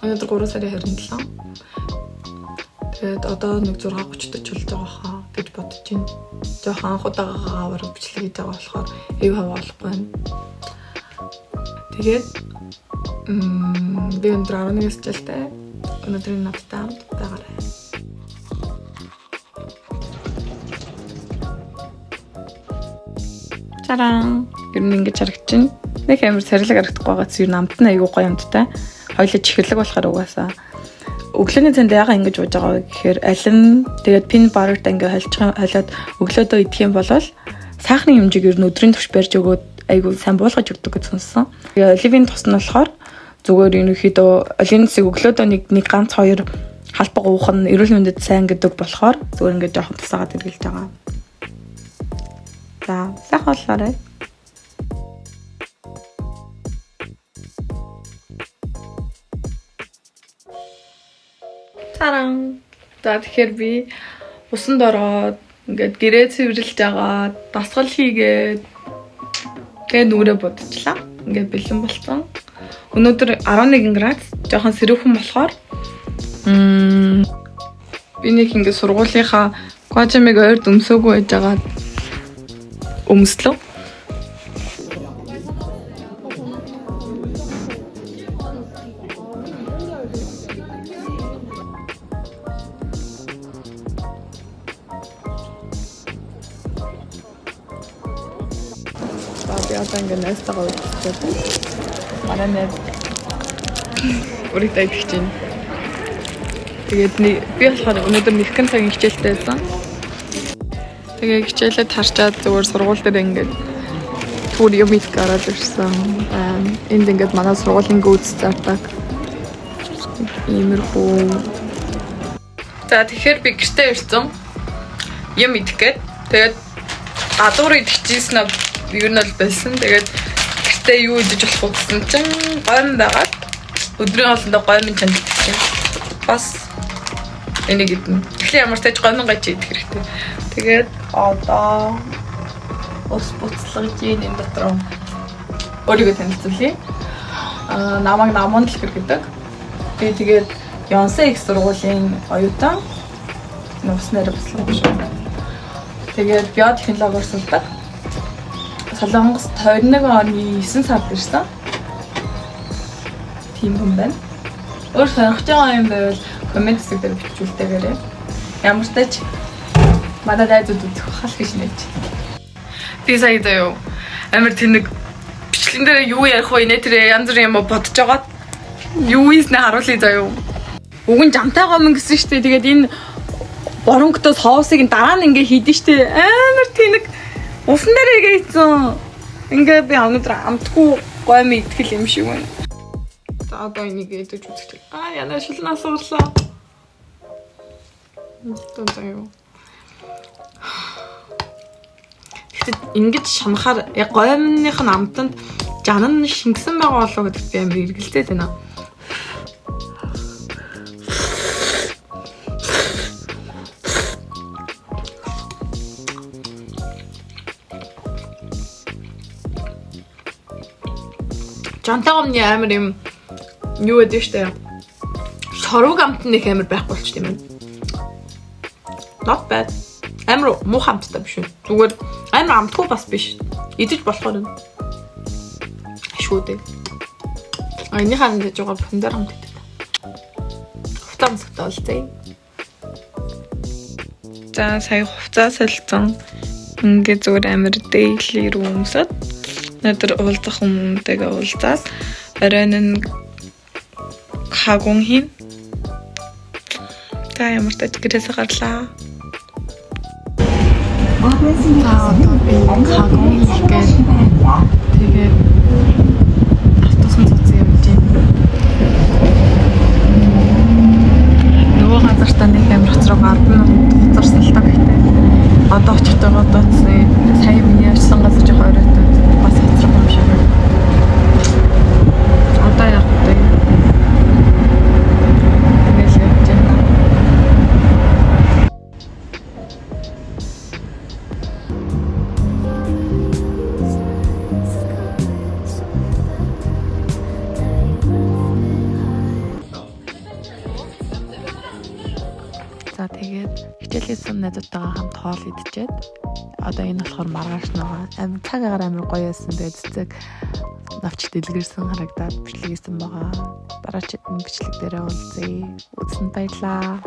Өнөөдөр 3 сарын 27. Тэгээд одоо нэг 6:30-д очилж байгаа хаа гэж бодож байна. Жохон анх удаага аваар бичлэг хийж байгаа болохоор эв хаваа болохгүй байна. Тэгээд би өнөөдөр 11-ээс хичээлтэй. Өнөөдрийн надтай хамт байгаарай. Чаран. Ер нь ингэж харагдчихэв. Нэг амар сарилэг харагдахгүй байгаа ч ер нь амт нь айгүй гоё амттай. Хоёлаа чихэрлэг болохоор угаасаа өглөөний цайнд яага ингэж ууж байгаа вэ гэхээр алин тэгээд пин барт ингээ холиод өглөөдөө идэх юм бол сахарын хэмжээг ер нь өдрийн турш барьж өгөөд айгүй сайн буулгаж өгдөг гэж сонссон. Тэгээ оливын тус нь болохоор зүгээр ерөнхийдөө оливын тусыг өглөөдөө нэг ганц хоёр халбаг уух нь эрүүл мэндэд сайн гэдэг болохоор зүгээр ингээ жоохон тусаагаад эргэлж байгаа. За, сайхан болоорой. Таран. За, тэгэхээр би усанд ороод ингээд гэрээ цэвэрлж агаад дасгал хийгээд тэгээ нүрээ будчихлаа. Ингээд бэлэн болсон. Өнөөдөр 11 градус, жоохон сэрүүхэн болохоор би нэг ингээд сургуулийнхаа гожимыг ойрд өмсөөгүй байж байгаа өмслөө. За би одоо ингээд найзтайгаа уулзчихлаа. Манай найз үргэлж идэх чинь. Тэгээд би болохоор өнөөдөр нэгэн цагийн хичээлтэй байсан. Тэгээ хичээлээ тарчаад зүгээр сургууль дээр ингээд түр юм идэх гараад ирсэн. Энд ингээд манай сургуулийн гүйц зардаг. Иймэрхүү. За тэгэхээр би гэртээ ирсэн. Юм идэх гээд. Тэгээд гадуур идчихсэн нь ер нь бол болсон. Тэгээд гэртээ юу идэж болох вэ гэсэн чинь гоймон байгаад өдрийн хоолндоо гоймон чанд идчихсэн. Бас энийг идэнэ. Тэгэхээр ямар ч тач гоймон гаж идэх хэрэгтэй. Тэгээд одоо ус буцлагж энэ дотор өөрийгөө танилцуулъя. Намайг Наман Дэлгэр гэдэг. Би тэгээд Йонсэ их сургуулийн оюутан. Нуснаар буцлах юм шиг. Тэгээд биотехнологиор сурдаг. Солонгост 21 оны 9 сард ирсэн. Тийм хүн байна. Өөр сонирхож байгаа юм байвал коммент хэсэг дээр бичүүлтэйгээрэй. Ямар ч тач манай найзууд үзэх хал гэж нэж. Би сая заяо амар тэнэг бичлэгэн дээр юу ярих вэ нэ тэр янз бүрийн юм бодож байгаа. Юу ийснэ харуулъя заяо. Уг нь жамтай гомн гэсэн шүү дээ. Тэгээд энэ боронготой соусыг дараа нь ингээ хийдэж штэ. Амар тэнэг усан дээр ингээ хийсэн. Ингээ би өнөөдөр амтгүй гойм идэх юм шиг байна. За одоо энийг идэж үзэх. Аа яна шилэн асуурлаа. Одоо заяо. Гэхдээ ингэж шанахаар яг гоймных нь амтанд жан нь шингэсэн байгаа болов уу гэдэгт би амар эргэлзээд байна. Жантай гомны амар юм юу гэдэг штэ. Шорвог амт нэг амар байхгүй болчих юм байна. Not bad. Амар муухай амттай биш үү. Зүгээр амар амтгүй бас биш. Идэж болохоор юм. Ашгүй дээ. А энэ харин гэж байгаа помидор амт гэдэг. Хувцас өмсөхтэй болцъя. За сая хувцас солилцсон. Ингээ зүгээр амар daily рүү өмсөд өнөөдөр уулзах хүмүүнтэйгээ уулзаад оройн нь хагун хийн. За ямар ч тач гэрээсээ гарлаа. За одоо би хагун хийх гээд тэгээд автобусын цуцсан явж байна. Нөгөө газартаа нэг амар хоцрог 10 минут хоцорсон л та гэхдээ одоо очих байгаа дууцны сая миний очсон газар жоох оройтод бас хоцрог юм шиг байна. Одоо яг вэ? Тэгэл явж байна. За, тэгээд хичээл хийсэн найзуудтайгаа хамт хоол идчихэд, одоо энэ болохоор маргааш нөгөө амар цаг агаар амар гоё байсан. Тэгээд цэцэг навч дэлгэрсэн харагдаад бичлэг хийсэн байгаа. Дараагийн бичлэг дээрээ уулзъя. Үзсэнд баярлалаа.